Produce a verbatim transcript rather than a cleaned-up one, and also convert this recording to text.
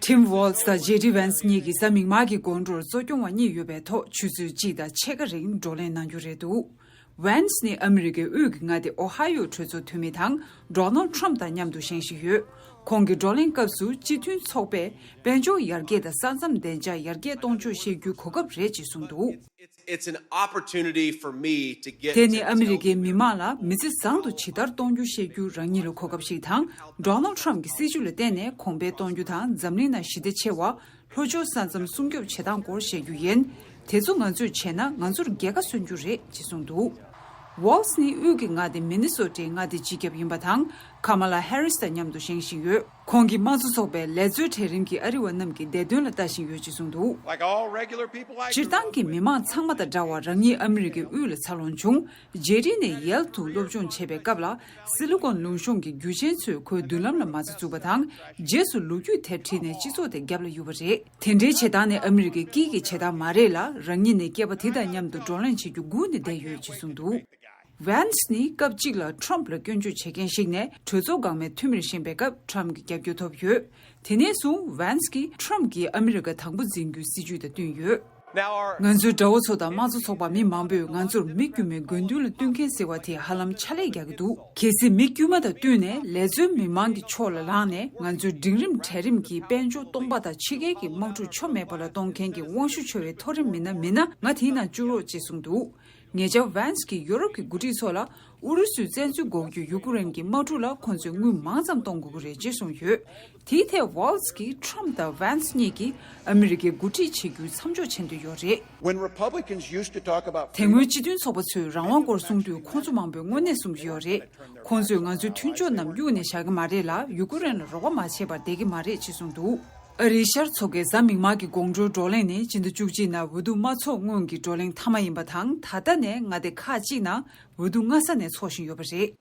Tim Walz དང་ཇེ་ཌི་Vance གཉིས་ཀྱིས་གཟའ་མིག་དམར་གྱི་དགོང་དྲོར་གཙོ་སྐྱོང་བ་གཉིས་ཡོད་པའི་ཐོག་ཆུ་ཚོད་གཅིག་དང་ཕྱེད་ཀ་རིང་བགྲོ་གླེང་གནང་རྒྱུ་རེད་འདུག Vance ནི་ཨ་མི་རི་ཀའི་དབུས་ཀྱི་མངའ་སྡེ་ཨོ་ཧའི་ཡོ་གྲོས་ཚོགས་འཐུས་མི་དང་Donald Trump དང་མཉམ་དུ་བཞེངས་བཞིན་ཡོད། ཁོང་གིས་བགྲོ་གླེང་སྐབས་སུ་སྤྱི་མཐུན་ཚོགས་པས་དཔལ་འབྱོར་ཡར་རྒྱས་དང་ས་མཚམས་བདེ་འཇགས་ཡར་རྒྱས་གཏོང་ཕྱོགས་བཤད་རྒྱུའི་གོ་སྐབས་རེད་ཅེས་གསུངས་འདུག It's an opportunity for me to get དེ་ནི་ཨ་མི་རི་ཀའི་མི་མང་ལ་མི་ཚེ་བཟང་དུ་ཇི་ལྟར་གཏོང་རྒྱུ་བཤད་རྒྱུ་རང་ཉིད་ལ་གོ་སྐབས་ཤིག་དང་། Donald Trump གྱི་སྲིད་བྱུས་ལ་བརྟེན་ནས་གོང་འཕེལ་གཏོང་རྒྱུ་དང་འཛམ་གླིང་ནང་ཞི་བདེ་ཆེ་བ། ལྷོ་ཕྱོགས་ས་མཚམས་སྲུང་སྐྱོབ་བྱེད་སྟངས་སྐོར་བཤད་རྒྱུ་ཡིན། དེ་ཚོ་ང་ཚོས་བྱས་ན་ང་ཚོར་རྒྱལ་ཁ་སོན་རྒྱུ་རེད་ཅེས་གསུངས་འདུག Walz ནི་དབུས་ཀྱི་མངའ་སྡེ་མི་ནི་སོ་ཊའི་མངའ་སྡེ་སྤྱི་ཁྱབ་ཡིན་པ་དང་། Kamala Harris དང་མཉམ་དུ་བཞེངས་བཞིན་ཡོད། ཁོང་གིས་དམངས་གཙོ་ཚོགས་པའི་ལས་རྩོལ་གྲལ་རིམ་གྱི་ཨ་རི་བ་རྣམས་ཀྱི་བདེ་དོན་ལ་ལྟ་བཞིན་ཡོད་ཅེས་གསུངས་འདུག Like all regular people, I སྤྱིར་བཏང་གི་མི་མང་ཚང་མ་དང་འདྲ་བར་རང་ཉིད་ཨ་མི་རི་ཀའི་དབུས་ལ་འཚར་ལོངས་བྱུང་། ཇེ་ཌི་ནས་ཡེལ་དུ་སློབ་སྦྱོང་བྱེད་པའི་སྐབས་ལ། སི་ལི་ཀོན་ལུང་གཤོང་གི་རྒྱུ་ཆེན་ཚོས་ཁོའི་མདུན་ལམ་ལ་མ་རྩ་བཙུགས་པ་དང་། རྗེས་སུ་ལོ་རྒྱུས་དེབ་བྲིས་ནས་སྤྱི་ཚོགས་དེ་རྒྱབ་ལ་གཡུགས་པ་རེད། དེ་འདྲའི་བྱེད་སྟངས་ནི་ཨ་མི་རི་ཀའི་དཀྱིལ་གྱི་བྱེད་སྟངས་མ་རེད་ལ། རང་ཉིད་ནི་སྐྱེས་པ་དེ་དང་མཉམ་དུ་བགྲོ་གླེང་བྱེད་རྒྱུ་སྒུག་ནས་བསྡད་ཡོད་ཅེས་གསུངས་འདུག Vance ནི་སྐབས་གཅིག་ལ་Trump ལ་སྐྱོན་བརྗོད་བྱེད་མཁན་ཞིག་ནས་གྲོས་ཚོགས་འགག་མའི་འཐུས་མིར་བཞེངས་པའི་སྐབས་Trump གྱི་རྒྱབ་སྐྱོར་ཐོབ་ཡོད། དེ་ནས་བཟུང་Vance གྱིས་Trump གྱིས་ཨ་མི་རི་ཀ་དང་པོ་འཛིན་རྒྱུའི་སྲིད་བྱུས་དང་བསྟུན་ཡོད། Now our ང་ཚོའི་དགྲ་བོ་ཚོ་དང་དམངས་གཙོ་ཚོགས་པ་མི་མང་པོས་ང་ཚོར་མི་དཀྱུས་མའི་དགོས་འདུན་ལ་བསྟུན་མཁན་ཟེར་བ་དེ་ཧ་ལམ་ཕྱག་ལས་རྒྱག་གི་འདུག་གལ་སྲིད་མི་དཀྱུས་མ་དང་བསྟུན་ནས་ལས་རྩོལ་མི་མང་གི་ཕྱོགས་ལ་ལངས་ནས་ང་ཚོའི་འབྲིང་རིམ་གྲལ་རིམ་གྱི་དཔལ་འབྱོར་སྟོང་པ་དང་ཕྱི་རྒྱལ་གྱི་དམག་འཁྲུག་ཆོ་མེད་པ་ལ་གཏོང་མཁན་གྱི་དབང་ཤུགས་ཆེ་བའི་མཐོ་རིམ་མི་སྣ་མིན་ན་ང་དེའི་ནང་བཅུག་རོགས་ཅེས་གསུངས་འདུག་ཉེ་ཆར་Vance གྱིས་ཡོ་རོབ་ཀྱི་འགོ་ཁྲིད་ཚོ་ལ་ཨུ་རུ་སུས་བཙན་འཛུལ་འགོག་རྒྱུའི་ཡུ་ཀེ་རེན་གྱི་དམག་འཁྲུག་ལ་ཁོང་ཚོས་དངུལ་མང་ཙམ་གཏོང་དགོས་ཀྱི་རེད་ཅེས་གསུངས་ཡོད། དེའི་ཐད་Walz གྱིས་Trump དང་Vance གཉིས་ཀྱིས་ཨ་མི་རི་ཀའི་འགོ་ཁྲིད་བྱེད་རྒྱུའི་མཚམས་འཇོག་བྱེད་འདོད་ཡོད་རེད། When Republicans used to talk about དེ་སྔོན་སྤྱི་མཐུན་ཚོགས་པ་ཚོས་རང་དབང་སྐོར་གསུང་དུས་ཁོང་ཚོ་མང་པོས་དངོས་གནས་གསུང་གི་ཡོད་རེད། ཁོང་ཚོས་ང་ཚོའི་མཐུན་ཕྱོགས་རྣམས་གཡུགས་ནས་བཞག་གི་མ་རེད་ལ། ཡུ་ཀེ་རེན་ལ་རོགས་པ་མ་བྱས་པར་བསྡད་ཀྱི་མ་རེད་ཅེས་གསུངས་འདུག་ཨ་རིའི་ཤར་མཚོ་ཁའི་གཟའ་མིག་དམར་གྱི་དགོང་དྲོའི་བགྲོ་གླེང་ནི་སྤྱི་ཟླ་བཅུ་གཅིག་ནང་འོས་བསྡུ་མ་ཚོགས་སྔོན་གྱི་བགྲོ་གླེང་མཐའ་མ་ཡིན་པ་དང་། ད་ལྟ་ནས་མངའ་སྡེ་ཁག་ཅིག་ནང་འོས་བསྡུ་སྔ་ས་ནས་ཚོགས་བཞིན་ཡོད་པ་རེད།